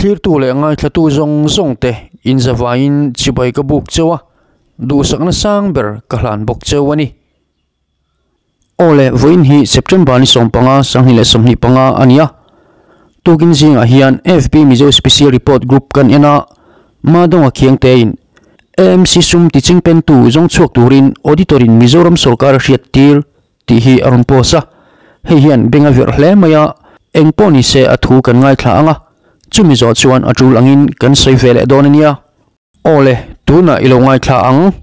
Thlirtu leh ngaithlatu zawng zawng te inzavaiin chibai ka buk cheu a, duhsakna sang ber ka hlan bawk cheu a ni. Aw le, vawiin hi September ni 15, 2025 a ni a. Tukin zingah hian FB Mizo Special Report Group kan en a, Madonga Khiangtein AMC sum tichingpentu zawng chhuak turin Auditor in Mizoram sawrkar a hriattir tih hi a rawn post a. Hei hian beng a verh hle mai a, eng pawh ni se a thu kan ngaithla ang a, chumi zawh chuan a tul angin kan sawi ve leh dawn a nia. Aw le, tunah i lo ngaithla ang.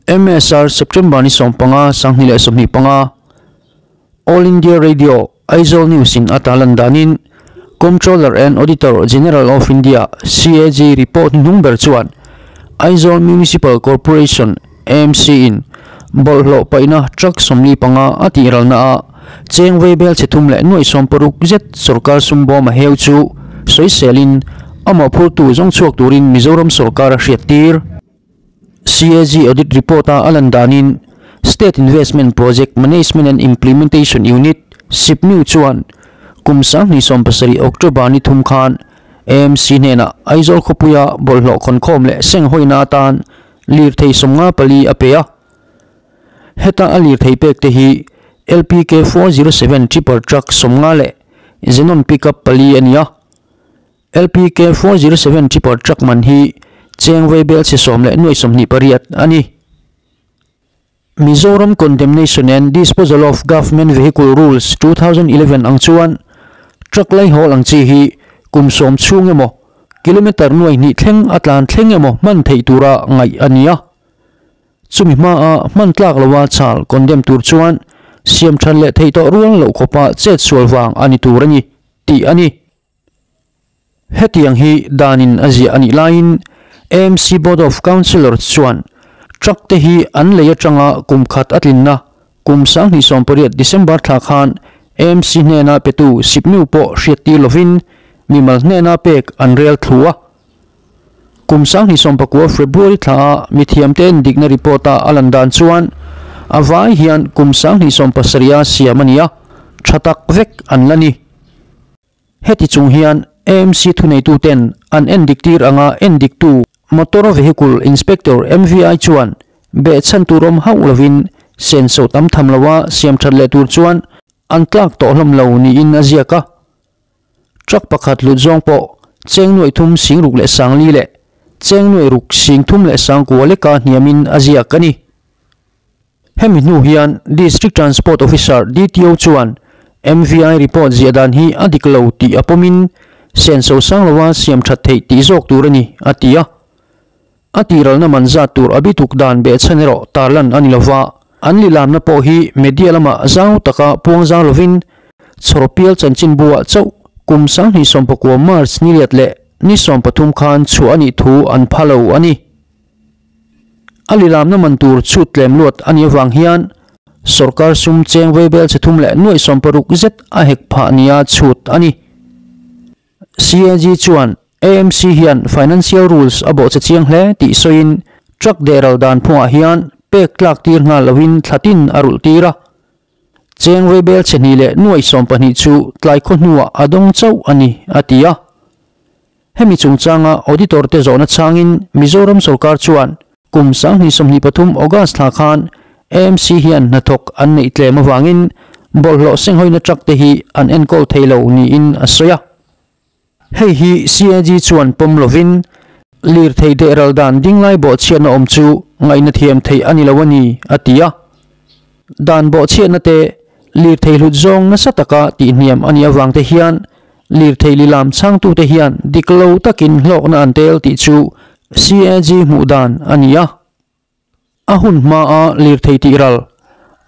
MSR September ni 15, 2025, All India Radio, Aizawl News in a tarlan danin Comptroller and Auditor General of India, CAG, report hnuhnung ber chuan Aizawl Municipal Corporation, AMC, in bawlhhlawh paihna truck 45 a tihralna ah cheng veibel chhe thum leh nuaih 60 zet sorkar sum bawm a heu chu sawiselin a mawhphurtu zawng chhuak turin Mizoram sorkar a hriattir. CAG Audit Report a a lan danin State Investment Project Management and Implementation Unit, SIPMIU, chuan kum 2017 October ni thum khan AMC hnenah Aizawl khawpuia bawlhhlawh khawnkhawm leh senghawina atan lirthei 54 a pe a. Heta a lirthei pek te hi LPK 407 tipper truck 50 leh Xenon pickup pali a ni a. LPK 407 tipper truck man hi cheng veibel chhe sawm leh nuaih 28 a ni. Mizoram Condemnation and Disposal of Government Vehicle Rules 2011 ang chuan truck lai hawl ang chi hi kum 10 chhung emaw kilometer nuai hnih thleng a tlan thleng emaw hman theih tura ngaih a ni a. Chumi hma a hman tlak loa chal condemn tur chuan siam than leh theih tawh rual loh khawpa chet sual vang a ni tur a ni tih a ni. Hetiang hi danin a ziah a nih laiin AMC Board of Councillors chuan truck te hi an lei atanga kum khat a tlinna kum 2018 December thla khan AMC hnena petu SIPMIU pawh hriattir lovin mimal hnena pek an rel thlu a. Kum 2019 February thla a mithiam te endikna report a a lan dan chuan a vai hian kum 2007 a siam a ni a, tha tak vek an la ni. Heti chung hian AMC thuneitu ten an endik tir anga endiktu Motor Vehicle Inspector MVI chuan be chan turom hauh lovin senso tam tham lowa siam that leh tur chuan an tlak tawh hlawm lo niin a ziak a. Truck pakhat lut zawng pawh cheng nuaih thum sing ruk leh sang li leh cheng nuaih ruk sing thum leh sang kua leka hniamin a ziak a ni. Hemi hnu hian District Transport Officer DTO chuan MVI report ziah dan hi a dik lo tih a pawmin senso sang lowa siam that theih tih zawk tur a ni a ti a. A tiralna man zat tur a bituk dan be chan erawh tarlan a ni lova. An lilamna pawh hi media lama zau taka puang zau lovin chhawrpial chanchin buah chauh kum 2019 March ni liat leh ni 13 khan chu ani thu an phalo a ni. A lilamna man tur chhut tlem luat ani awang hian sarkar sum cheng veibel che thum leh nuaih 60 zet a hek phah nia chhut ani. CAG chuan AMC hian financial rules a bo che chiang hle tih soin truck deral dan phungah hian pek tlak tir nga lovin thlatin a rul tira. Cheng veibel che hnih leh nuaih 12 chu tlai khaw hnuah a dawng chauh ani a ti a. Hemi chungchanga auditor te zawhna changin Mizoram sarkar chuan kum 2023 August thla khan AMC hian hnathawk an neih tlem awangin bawlhhlawh senghoina truck te hi an enkawl theilo niin a sawi a. Hei hi CAG chuan pawm lovin lir thei dehral dan dinglai bawh chhiatna awm chu ngaihna thiam theih ani lo ani a ti a. Dan bawh chhiatna te lir thei hlut zawng nasa taka tih hniam ani awang te hian lir thei lilam changtu te hian dik lo takin hlawkna an tel tih chu CAG hmuh dan ani a. A hun hma a lir thei tih ral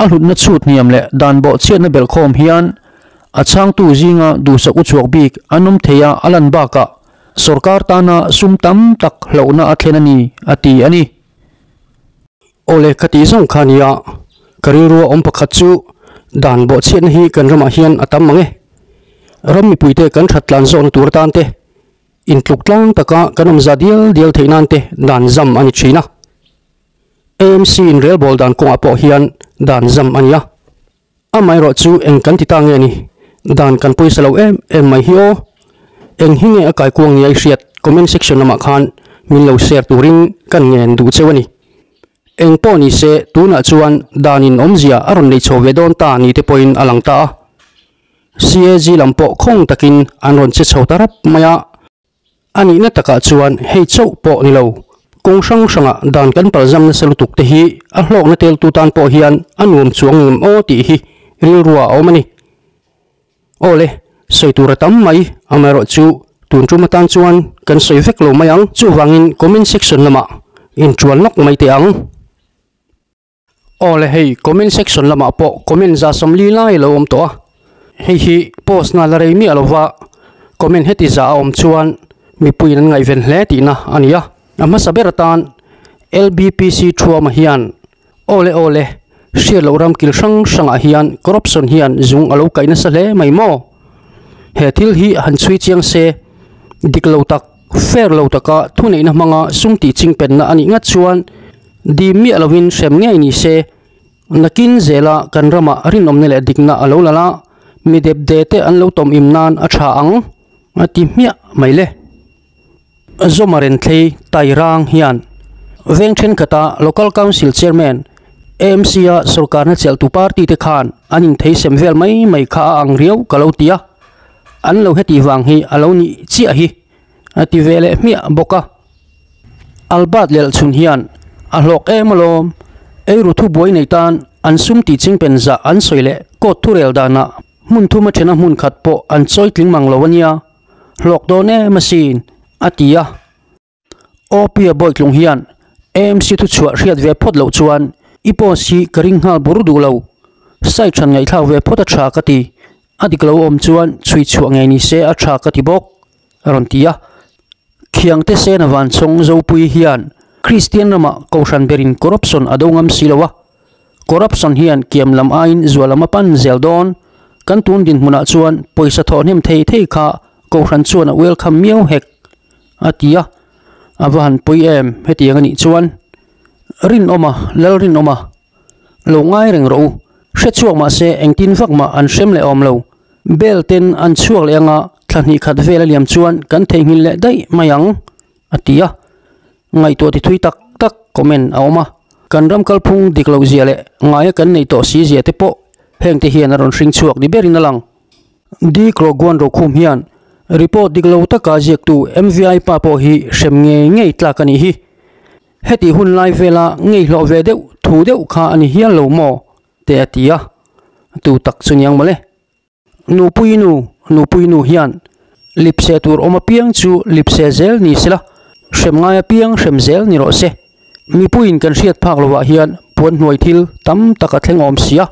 a hlutna chhut hniam leh dan bawh chhiatna bel khawm hian a changtu zinga duhsak u chhuak bik an awm thei a alan bakah sarkar tana sum tam tak hlauhna a thlen ani a ti ani. Ole khati zawng khania ka rilru a awm pakhat chu dan bawh chhiatna hi kan ramah hian a tam mange. Ram mipuite kan that tlan zawkna tur tan te in tluk tlang taka kan awm za dial dial theih nan te dan zam ani thina. AMC in rail ball dan kawngah pawh hian dan zam ani a. Amai ro chu eng kan ti ta nge ni dan kan pawisa lo em em mai hi aw. Eng hi nge a kaikuang nia i hriat comment section lamah khan min lo share turin kan ngen duh cheu a ni. Eng pawh ni se tunah chuan danin awmzia a rawn nei chho ve dawn ta ni te pawhin a lang ta a. CAG lam pawh khawng takin an rawn che chho ta rap mai a. A nihna takah chuan hei chauh pawh ni lo, kawng hrang hrangah dan kan palzam nasa lutuk te hi a hlawkna teltu tan pawh hian a nuam chuang ngem aw tih hi rilrua a awm a ni. Aw le, sawi tur a tam mai, amaherawhchu tun tum atan chuan kan sawi vek lo mai ang, chuvangin comment section lamah intual nawk mai teh ang. Aw le hei comment section lamah pawh comment za 40 lai lo awm tawh a, hei hi post na la rei miah lova comment heti za a awm chuan mipuiin an ngaihven hle tihna a ni a. A hmasa ber atan LBPC Thuama hian aw le aw le hriat loh ram kil hrang hrangah hian corruption hian zung a lo kaih nasa hle mai maw? He thil hi han chhui chiang se dik lo tak fair lo taka thuneihna hmanga sum tih chingpenna a nih ngat chuan Dim miah lovin hrem ngei ni se, nakin zela kan ramah rinawmna leh dikna a lo la la, mi depde te an lo tawm im nan a tha ang, a ti hmiah mai le. Zawma Renthlei Tai Rang hian veng thenkhatah Local Council Chairman, AMC-a sawrkarna chelhtu party te khan an intheisem vel mai mai kha a ang riau ka lo ti a, an lo heti vang hi a lo nih chiah hi, a ti ve leh hmiah bawk a. Albert Lelchhun hian a hlawk em alawm, eiru thubuai nei tan an sum tih chingpen zah an sawi leh court thurel danah hmun thum a thena hmun khat pawh an chawi tling mang lo a nia, hlawk dawn em asin, a ti a. OP-a Bawitlung hian AMC thuchhuah hriat ve phawt loh chuan i post hi ka ring nghal bur duh lo, site hran ngaihthlak ve phawt a tha ka ti, a dik lo awm chuan chhui chhuah ngei ni se a tha ka ti bawk, a rawn ti a. Khiangte Sena Vanchawng Zopui hian Kristian ramah Kohhran berin corruption a do ngam si lo a, corruption hian kiam lam aiin zual lam a pan zel dawn. Kan tun dinhmunah chuan pawisa thawh hnem thei thei kha Kohhran chuan a welcome miau hek, a ti a. A va han pawi em hetiang a nih chuan. Rinawma, Lalrinawma, lo ngai reng rawh u. Hre chhuak mah se engtin vak mah an hrem leh awm lo. Bel ten an chhuak leh anga thla hnih khat vel a liam chuan kan theihnghilh leh daih mai ang, a ti a. Ngaihtuah ti thui tak tak comment a awm a. Kan ram kalphung dik loh zia leh ngaia kan neih tawh si zia te pawh heng te hian a rawn hring chhuak ni berin a lang. Di Kroguan Rokhum hian report dik lo taka ziaktu MVI pa pawh hi hrem ngei ngei tlak a nih hi. Heti hun lai vela ngeihlawh ve deuh thu deuh kha a ni hial lo maw? te a ti a, tu tak chu niang mawle. Nupui nu, nupui nu hian lipse tur awm apiang chu lipse zel ni sela, hrem ngai apiang hrem zel ni rawh se. Mipuiin kan hriat phak lovah hian puan hnuai thil tam tak a thleng awm si a,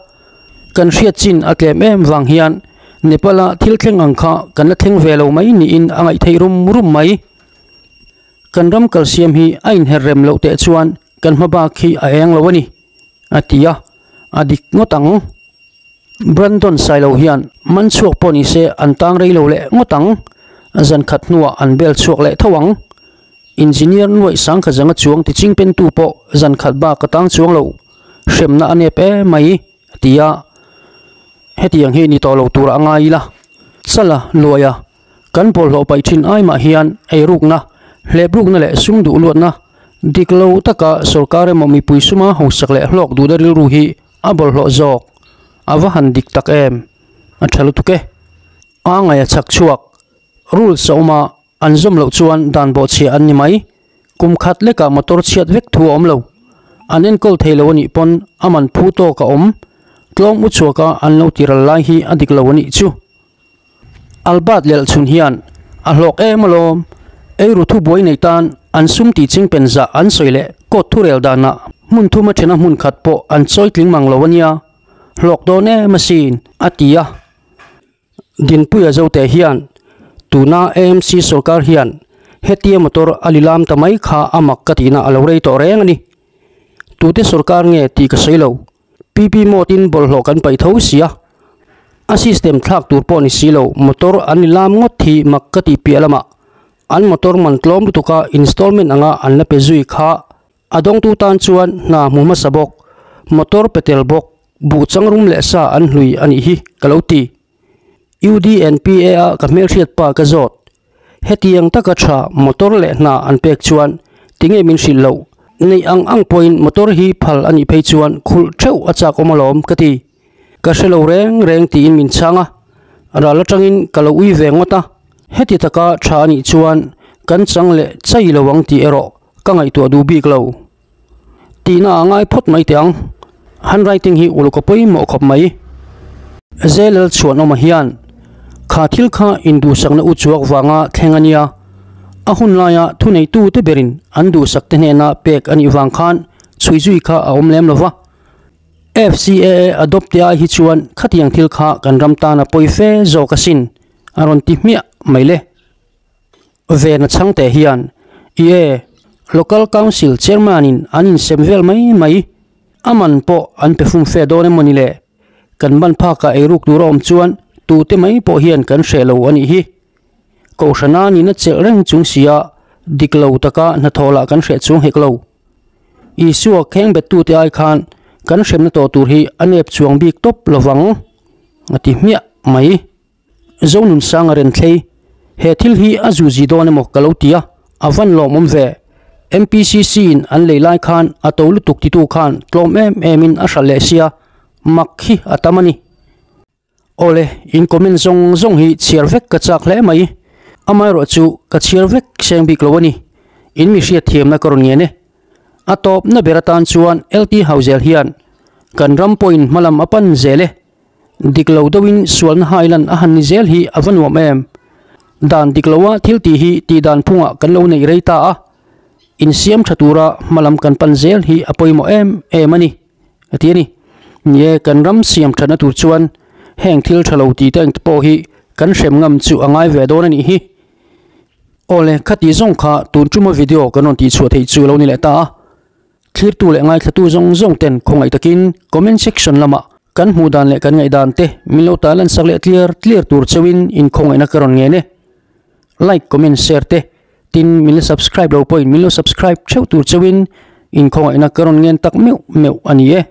kan hriat chin a tlem em vang hian Nepal-a thil thleng ang kha kan la thleng ve lo mai niin a ngaih theih rum rum mai. Kan ram kalsiam hi a inher rem loh teh chuan kan hma bak hi a eng lo a ni, a ti a, a dik ngawt ang. Brandon Sailo hian man chhuak pawh ni se an tang rei lo leh ngawt ang, zan khat hnuah an bel chhuak leh tho ang. Engineer nuaih sangkha zanga chuang ti chingpentu pawh zan khat bak a tang chuang lo, hremna a nep em mai, a ti a. Hetiang hi ni tawh lo tur a ngai ila, Chala luaia Kan bawlhhlawh paih thin ai mah hian eirukna, hleprukna leh sum duh luatna dik lo taka sorkar emaw mipui suma hausak leh hlawk duhna rilru hi a bawlhhlawh zawk. A va han dik tak em? A tha lutuk e. A ngaia chak chhuak, rules a awm a, an zawm loh chuan dan bawhchhiah an ni mai. Kum khat lekah motor chhiat vek thu a awm lo. An enkawl thei lo a nih pawn a man phu tawk a awm. Tlawm uchuaka an lo tiral lai hi a dik lo a nih chu. Albert Lelchhun hian a hlawk em alawm, eiru thubuai nei tan an sum tih chingpen zah an sawi leh court thurel danah hmun thum a thena hmun khat pawh an chawi tling mang lo a nia, hlawk dawn em asin, a ti a. Dinpuia Zote hian tuna AMC sorkar hian hetia motor a lilam ta mai kha a mak ka tihna a lo rei tawh reng a ni. Tute sorkar nge tih ka sawi lo. PP mode in bawlhhlawh kan paih tho sia, a system thlak tur pawh ni si lo, motor an ni lam ngawt hi mak ka tih piah lamah an motor man tlawm lutuka installment anga an la pe zui kha a dawngtu tan chuan hna hmu hmasa bawk, motor pe tel bawk, buh changrum leh sa an hlui a nih hi ka lo ti. UDNPA a ka hmelhriat pa ka zawt. Hetiang taka tha motor leh hna an pek chuan tinge min hrilh loh? Neih ang ang pawhin motor hi phal a nih phei chuan khulh theuh a chak awm alawm ka ti. Ka hre lo reng reng tiin min chhang a, ral atangin ka lo ui ve ngawt a. Heti taka tha a nih chuan kan chang leh chai lo ang tih erawh ka ngaihtuah duh bik lo. Tihna a ngai phawt mai teh ang. Handwriting hi uluk a pawimawh khawp mai. Zelal chhuanawma hian kha thil kha induhsakna u chuak vanga thleng a nia. A hun laia thuneitute berin an duhsakte hnena pek a nih vang khan chhuizui kha a awm lem lo va. FCAA adopt te ai hi chuan khatiang thil kha kan ram tan a pawi fe zawk asin a rawn ti hmiah mai le. Vena chhangte hian ie Local Council Chairman in an insem vel mai mai, a man pawh an pe fum fe dawn emawni le? Kan ban phakah eiruk tur a awm chuan tute mai pawh hian kan hreh lo a nih hi. Kohhrana nihna chelh reng chung sia dik lo taka hnathawh lah kan hreh chung hek lo. Isua kheng bettute ai khan kan hremna tawh tur hi a nep chuang bik tawp lovang a ti hmiah mai. Zonunsanga Renthlei, He thil hi a zuzi dawn emaw ka lo ti a, a van lawmawm ve. MPCC in an lei lai khan a to lutuk titu khan tlawm em em in a hralh leh sia, mak hi a tam a ni. Awle, in comment zawng zawng hi chhiar vek ka chak hle mai. Amaherawh chu ka chhiar vek seng bik lo a ni. In mi hriatthiamna ka rawn ngen e. A tawpna ber atan chuan LT Hauzel hian kan ram pawhin hmalam a pan zel e. Dik lo deuhin sualna hailan a han ni zel hi a va nuam em? Dan dik loa thil tih hi tih dan phungah kan lo neih rei ta a, insiam tha tura hmalam kan pan zel hi a pawimawh em em a ni, a ti a ni. Ni e, kan ram siam thatna tur chuan heng thil tha lo tih te engte pawh hi kan hrem ngam chu a ngai ve dawn a nih hi. Awle, khati zawng kha tun tuma video kan rawn tihchhuah theih chu lo ni leh ta a. Thlirtu leh ngaithlatu zawng zawng ten khawngaih takin comment section lamah kan hmuh dan leh kan ngaih dan te min lo ta lan sak leh tliar tliar tur cheuhin inkhawngaihna ka rawn ngen e. Like, comment, share te tin min la subscribe lo pawhin min lo subscribe theuh tur cheuhin inkhawngaihna ka rawn ngen tak meuh meuh a ni e.